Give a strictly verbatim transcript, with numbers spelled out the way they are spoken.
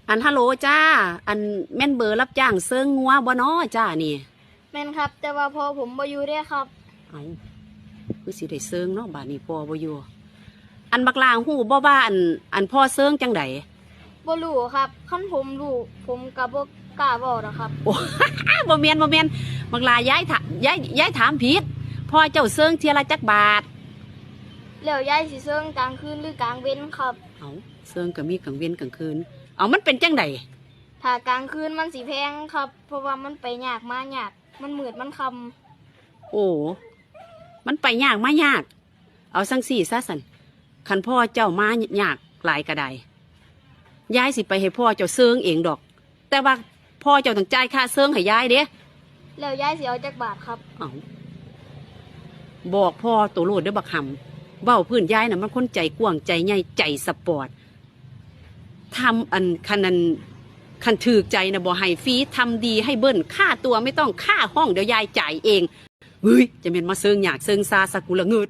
อันฮัลโหลจ้า อันแม่นเบอร์รับจ้างเซิงงัวบ่น้อจ้านี่ แม่นครับ แต่ว่าพ่อผมบ่อยู่เด้ครับ เอ้า คือสิได้เซิงเนาะ บาดนี้พ่อบ่อยู่ อันบักหล่าฮู้บ่ว่าอัน อันพ่อเซิงจั่งใด บ่รู้ครับ คันผมรู้ ผมก็บ่กล้าเว้าดอกครับ โอ้ บ่แม่น บ่แม่น บักหล่ายายถา ยาย ยายถามผิด พ่อเจ้าเซิงเทื่อละจักบาท แล้วยายสิเซิงกลางคืนหรือกลางเว็นครับ เอ้า เซิงก็มีกลางเว็นกลางคืน เอ้า มันเป็นจั่งใด ถ้ากลางคืนมันสิแพงครับ เพราะว่ามันไปยากมายาก มันมืดมันค่ำ โอ้ มันไปยากมายาก เอาจั่งซี้ซะซั่น คันพ่อเจ้ามายากหลายก็ได้ ยายสิไปให้พ่อเจ้าเซิงเองดอก แต่ว่าพ่อเจ้าต้องจ่ายค่าเซิงให้ยายเด้ แล้วยายสิเอาจักบาทครับ เอ้า บอกพ่อโตโลดเด้อบักหำ เว้าพื้นยายน่ะมันคนใจกว้างใจใหญ่ใจสปอร์ต ทำอันคันนั้น คันถืกใจน่ะบ่ให้ฟรี ทำดีให้เบิ้ล ค่าตัวไม่ต้อง ค่าห้องเดี๋ยวยายจ่ายเอง เฮ้ย จะแม่นมาเซิงยากเซิงซาซะ กูละเงิด